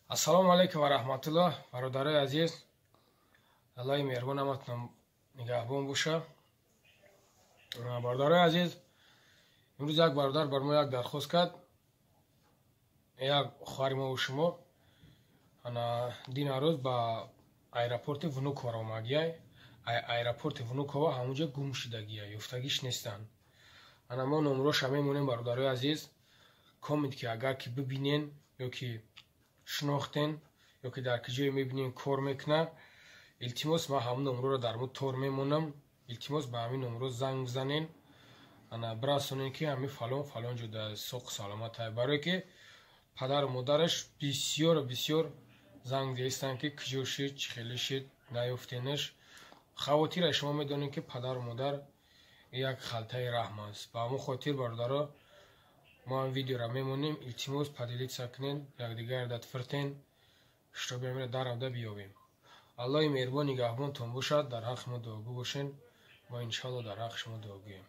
Ассалому алайкум ва раҳматуллоҳ, бародарои азиз. Аллоҳи меҳрубон ҳаматон нигаҳбон боша. Бародарои азиз, имрӯз як бародар бар мо як дархост кард, як хоҳари мову шумо ана дина рӯз ба аэропорти Внуково омадияй. Аэропорти Внуково ҳамунҷо гум шудагия, ёфтагиш нестанд. Ана мо номроша мемонем, бародарои азиз. Коммент ки агар ки бибинен ё ки шинохтен, ё ки дар ки ҷое мебинен кор мекуна, илтимос, ман ҳамун номроро дар мо тор мемонам. Илтимос, ба ҳамин номро занг бизанен, ана бирасонен, ки ҳамин фалон фалон ҷо дар соқу саломат ай, барое ки падару модараш бисёру бисёр занг деистанд, ки куҷо шид, чӣ хеле шид, наёфтенаш. Хавотира шумо медонед, ки падару модар як халтаи раҳм аст. Ба ҳамон хотир, бародаро, мо ҳам видеоро мемонем. Илтимос, поделиться кунед, якдигар датфиртен, чтобы амира даравда биёбем. Аллоҳи меҳрубон нигаҳбонтон бошад. Дар ҳаққи мо дуогӯ бошен, мо иншоалло дар ҳаққи шумо дуогӯем.